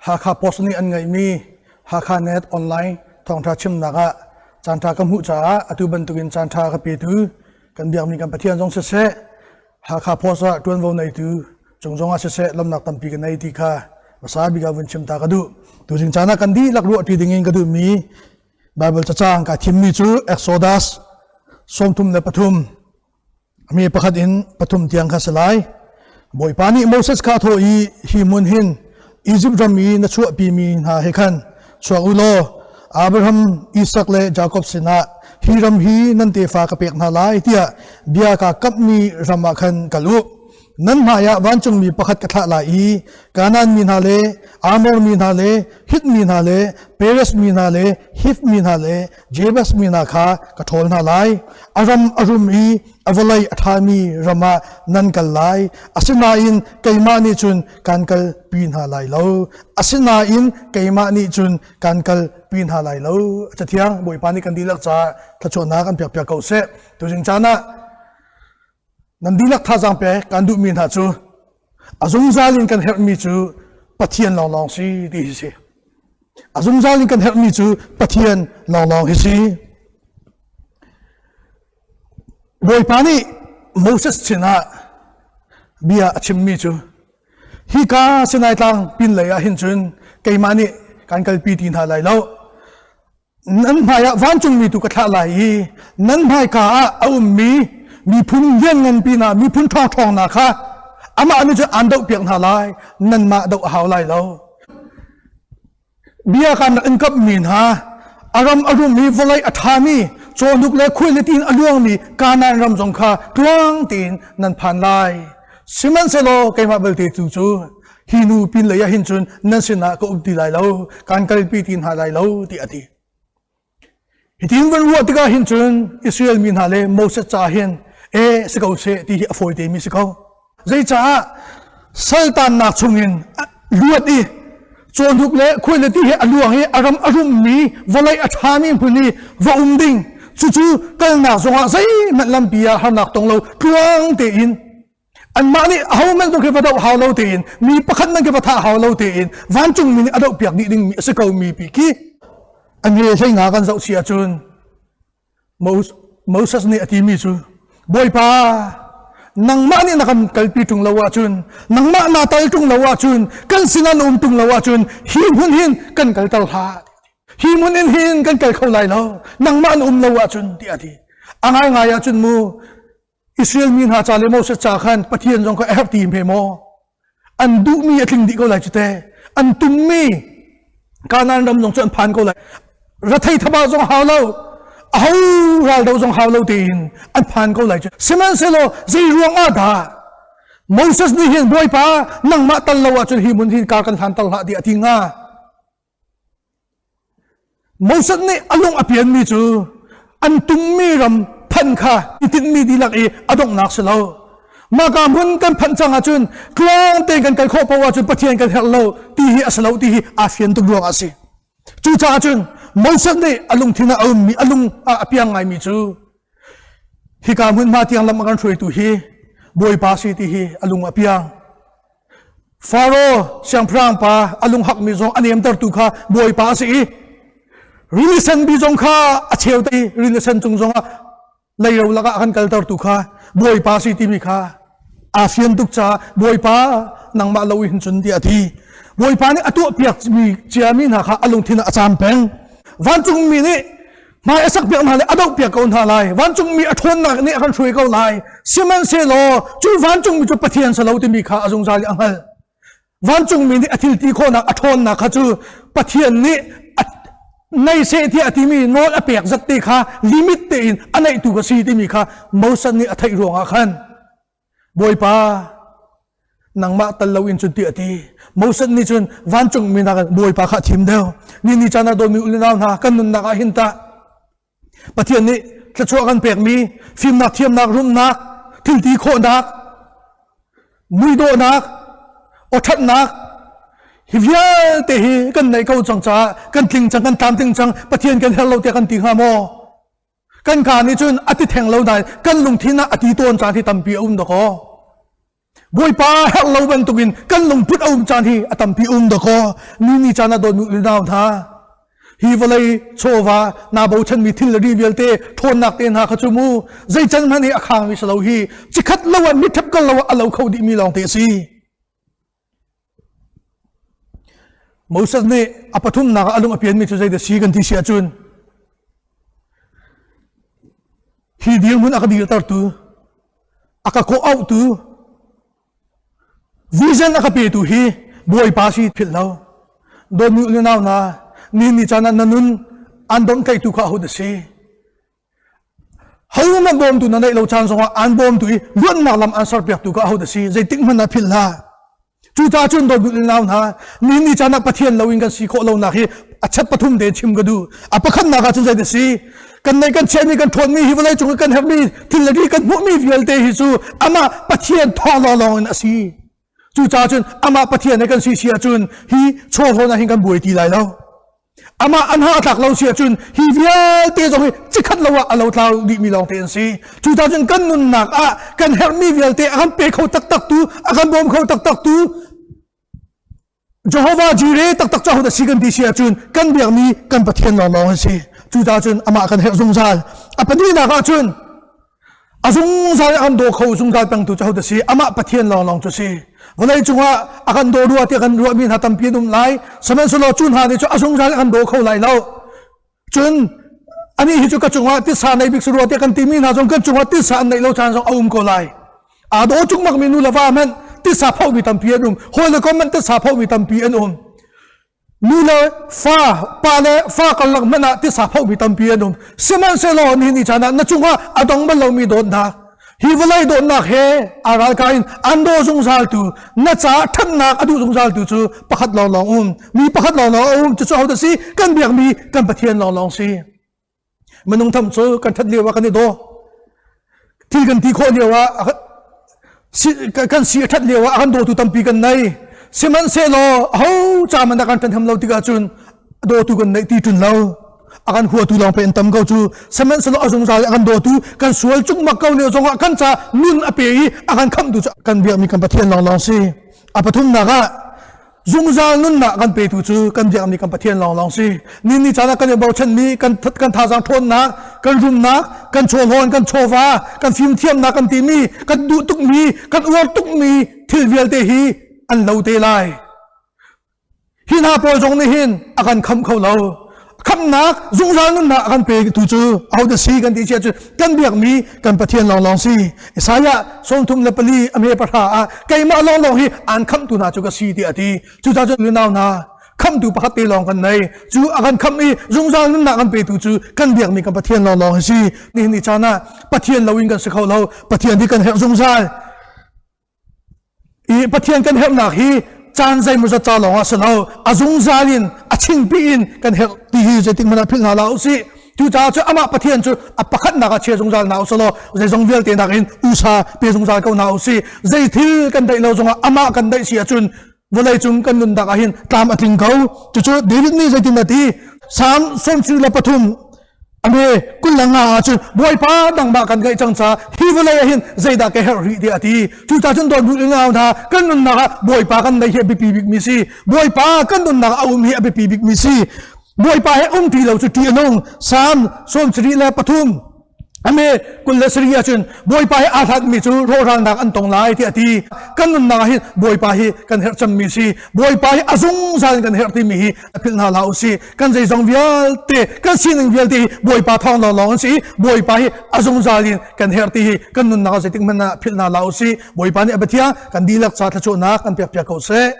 Hakha Post nih an ngeihmi Hakha Net Online thawngṭha chimnak ah caanṭha ka hmuh caah atu bantukin caanṭha ka petu kan biakmi kan Pathian zong siseh, Hakha Post ah ṭuanvo neitu cung zong ah siseh lawmhnak tampi ka nei ti kha hmasa bik ah vun chim ta ka duh. Tuzing caan ah kan dihlak ruahṭi dingin ka duhmi Baibal cacang kaa thimmi cu Exodus 33 mi pakhat in pathum tiang kha si lai. Bawipa nih Moses kha a thawh i hi hmun hin Izipt ram i na chuahpimi hna he khan chuak u law Abraham, Isak le Jakob sinah hi ram hi nan tefa ka pek hna lai tiah bia kaa kamhmi ram ah khan kal u. Nan hmaiah vancungmi pakhat ka thlah lai i Kanaan mi hna le Amor mi hna le Hit mi hna le Perez mi hna le Hiv mi hna le Jebus mi hna kha ka ṭhawl hna lai. A ram a rum i a vawlei a ṭhami ram ah nan kal lai. Asinain keimah nih cun kaan kalpi hna lai lo. Asinain keimah nih cun kaan kalpi hna lai lo. Cathiang Bawipa nih kan dihlak caah thluachuahnak an piakpiak ko seh. Tuzing caan ah nan dihlak thazaang pek kan duhmi hna cu a zungzal in kan herhmi cu Pathian lawnglawng si ti hi si. A zungzal in kan herhmi cu Pathian lawnglawng hi si. Bawipa nih Moses sinah bia a chimmi cu hika Sinai tlang pinlei ah hin cun keimah nih kan kalpi ti hna lai lo. Nan hmaiah vancungmi tu ka thlah lai i nan hmaika ah a ummi miphun liannganpi hna miphun ṭhawngṭhawng hna kha amah nih cun aan dohpiak hna lai nanmah doh a hau lai lo. Bia kaan rak in kamhmi hna a ram a rum i vawlei a ṭhami cawhnuk le khuailiti in a luangmi Kanaan ram zong kha tluang tein nan phan lai. Sihmanhsehlaw keimah belte tu cu hi nu pinlei ah hin cun nan sinah ka um ti lai lo, kaan kalpi ti hna lai lo, tiah a ti. Hitin van ruah tikah hin cun Israel mi hna le Moses ca hin e si ko seh ti hi a fawi te mi si ko. Zeicaah saltannak chungin luat i cawhnuk le khuai le ti he a luang i a ram a rummi vawlei a ṭhami hmun i va um ding cucu kalnak zongah zeihmanh lampi ah harnak tong lo tluang tein anmah nih ahohmanh zong khi va doh hau lo tein mi pakhat man khi va thah hau lo tein vancungmi nih a doh piak dih dingmi a si ko mi pi khi a nge hlei nga kan zoh si ahcun Moses nih a timi cu Bawipa nangmah nih na kan kalpi ṭung lo ahcun nangmah naa tal ṭung lo ahcun kan sinah na um ṭung lo ahcun hi hmun hin kan kalter hlah hi hmun in hin kan kal kho lai lo nangmah na um lo ahcun tiah a ti a ngaingai ahcun mu Israel mi hna ca le Moses ca khan Pathian zong kha a herh ti hme maw an duhmi a tling dih ko lai cu te an tummi Kanaan ram zong cu an phan ko lai rathei thaba zong hau lo aho ral do zong hau lo tein an phan ko lai cu sihmanhsehlaw zei ruang ah dah Moses nih hin Bawipa nangmah tal lo ahcun hi mun hin kar kan hlan tal hlah ti a ti hnga Moses nih a lung a pianmi cu an tummi ram phanh kha i tinhmi dihlak i a donghnak si lo. Mahka hmun kan phanh cang ahcun tluang tein kan kal khawh paoh ahcun Pathian kan herh lo ti hi a si lo ti hi aa fian tuk ruangah a si. Cucaah cun Moses nih a lungthin ah a ummi a lung ah a piang ngaimi cu hika hmunhma tiang lam a kan hruaitu hi Bawipa si ti hi a lung a piang. Faro siangpahrang pa a lunghakmi zong a nemtertu kha Bawipa a si i rili senpi zong kha a cheu te i rili sen cung zongah leiro lakah a kan kaltertu kha Bawipa si timi kha aa fian tuk caah Bawipa nangmah lo hin cun tiah a ti. Bawipa nih a tuahpiak mi ciami hna kha a lungthin ah a caam peng. Vancungmi nih hmai a sakpiak hna le a dohpiak ko hna lai vancungmi a ṭhawnnak nih a kan hruai ko lai sihmanhsehlaw cu vancungmi cu Pathian si lo timi kha a zungzal i a hngalh vancungmi nih a thil ti khawhnak a ṭhawnnak kha cu Pathian nih nei seh tiah a timi nawl a pek zat te kha limit tein a neihtu ka si timi kha Moses nih a theih ruangah khan Bawipa nangmah tal loin cun ti a ti. Moses nih cun vancungmi nakin Bawipa kha a thim deuh. Ni ni caan ah dawtmi unau hna kan nunnak ah hin tah Pathian nih thluachuah kan pekmi fimnak, thiamnak, rumnak, thilti khawhnak, muidawhnak, awṭhatnak hi vialte hi kan neih ko cang caah kan tling cang, kan tlamtling cang, Pathian kan herh lo tiah kan ti hnga maw? Kan kaa nih cun a ti theng lo nain kan lungthin ah a ti tawn caan hi tampi a um dakaw. Bawipa herh lo bantukin kan lungput a um caan hi a tampi um dakaw. Ni ni caan ah dawtmi unau hna, hi vawlei chawva naa bochanmi thil le ri vialte ṭhawnnak te hna kha cu mu zei can hmanh hi a khangmi si lo hi cikhat lo ah mitṭhep kal lo ah a lo kho dihmi lawng te a si. Moses nih a pathumnak ah a lung a pianmi cu zeidah si kan ti si ahcun hi dirhmun a ka dirtertu a ka kawh auhtu vision a ka petu hi Bawipa si philh lo. Dawtmi u le nau hna, ni ni caan ah na nun an domhtlaihtu kha aho dah si? Hohmanh bawmtu na neih lo caan zongah an bawmtu i luatnak lam an serpiaktu kha aho dah si? Zeitik hmanh ah philh hlah. Cucaah cun dawt duh nau hna, ni ni caan ah Pathian loin kan si khawh lonak hi a chat pathum te chim ka duh. A pakhatnak ah cun zei dah si? Kan neih kan chiahmi kan ṭhawnmi hi vawlei cung i kan herhmi thil le ri kan hmuhmi vialte hi cu amah Pathian thawng lawnglawng in a si. Cucaah cun amah Pathian he kan si si ahcun hi chawhlawn ah hin kan buai ti lai lo. Amah an ha a tlak lo si ahcun hi vialte zong hi cikhat lo ah a lotlau dihmi lawngte an si. Cucaah cun kan nunnak ah kan herhmi vialte a kan pe kho taktak tu, a kan bawm kho taktak tu Jehovah Jireh taktak cu ahodah si kan ti si ahcun kan biakmi kan Pathian lawnglawng an si. Cucaah cun amah kan herh zungzal. A pahnihnak ahcun A zungzal a kan daw kho zungzal pengtu cu ahodah si? Amah Pathian lawnglawng cu si. Vawlei cungah a kan daw rua tiah kan ruahmi hna tampi an um lai. Sihmanhsehlaw cu hna nih cu a zungzal a kan daw kho lai lo. Cun anih hi cu ka cungah titsa nei bik si rua tiah kan timi hna zong kan cungah titsa an neih lo caan zong a um ko lai. Aa daw cukmakmi nu le va hmanh titsa phohmi tampi an um. Hawi le kom hmanh titsa phohmi tampi an um. Nu le fa, pa le fa karlak hmanh ah tisa phohmi tampi an um. Sihmanhsehlaw nihin ni caan ah na cungah a dong bal lomi dawtnak, hi vawlei dawtnak he aa ralkah in an daw zungzaltu, na caah ṭhatnak a duh zungzaltu cu pakhat lawnglawng um. Mi pakhat lawnglawng a um. Cucu ahodah si? Kan biakmi kan Pathian lawnglawng si. Minung tham cu kan ṭhat lio ah kan i daw. Thil kan ti khawh lio ah kan si a ṭhat lio ah a kan dawtu tampi kan nei. Sihmanhsehlaw aho ca man dah kan ṭhahnem lo tikah cun dawtu kan neih ti ṭun lo. A kan huatu lawng pe an tam ko cu. Sihmanhsehlaw a zungzal i a kan dawtu kan sual cukmak ko lio zongah kan ca nun a pe i a kan khamhtu cu kan biakmi kan Pathian lawnglawng si. A pathumnak ah Zungzal nunnak kan petu cu kan biakmi kan Pathian lawnglawng si. Ni ni caan ah kan i bochanmi kan kan thazaang ṭhawnnak, kan rumnak, kan chawhlawn, kan chawva, kan fimthiamnak kan timi, kan duh tukmi, kan uar tukmi thil vialte hi an lo te lai. Hi hna pawl zong nih hin a kan khamh kho lo. Khamhnak zungzal nunnak a kan petu cu ahodah si kan ti cia cu kan biakmi kan Pathian lawnglawng si. Isaiah 34 a hme pahra ah keimah lawnglawng hi aan khamhtu hna cu ka si tiah a ti. Cucaah cun unau hna khamhtu pakhat te lawng kan nei. Cu a kan khamh i zungzal nunnak kan petu cu kan biakmi kan Pathian lawnglawng hi si. Nihin ni caan ah Pathian loin kan si kho lo. Pathian hi kan herh zungzal. I Pathian kan herhnak hi caan zeimawzat ca lawng ah si lo, a zungzal in a chingpi in kan herh ti hi zeitik hmanh ah philh hna hlah usih. Cucaah cu amah Pathian cu a pakhatnak ah chia zungzal hna usih law zeizong vialte nakin usa pe zungzal ko hna usih. Zei thil kan daih lo zongah amah kan daih si ahcun vawlei cung kan nunnak ah hin tlam a tling ko. Cucu David nih zeitin a ti? Salm 73 Ame 25 ahcun Bawipa nangmah kan ngaih cang ca hi vawlei ah hin zeidah ka herh rih tiah a ti. Cucaah cun dawt duh ngau hna kan nunnak ah Bawipa kan neih hi a biapi bikmi si. Bawipa kan nunnak ah a um hi a biapi bikmi si. Bawipa he um ti lo cu ṭih a nung. Salm 73 Ame 27 ahcun Bawipa he aa hlatmi cu rawhralnak an tong lai tiah a ti. Kan nunnak ah hin Bawipa hi kan herh cemmi si. Bawipa hi a zungzal in kan herh timi hi philh hna hlah usih. Kan zeizong vialte, kan sining vialte hi Bawipa thawng lawnglawng an si i Bawipa hi a zungzal in kan herh ti hi kan nunnak ah zeitik hmanh ah philh hna hlah usih. Bawipa nih a biathiang kan dihlak ca thluachuahnak kan pekpiak ko seh.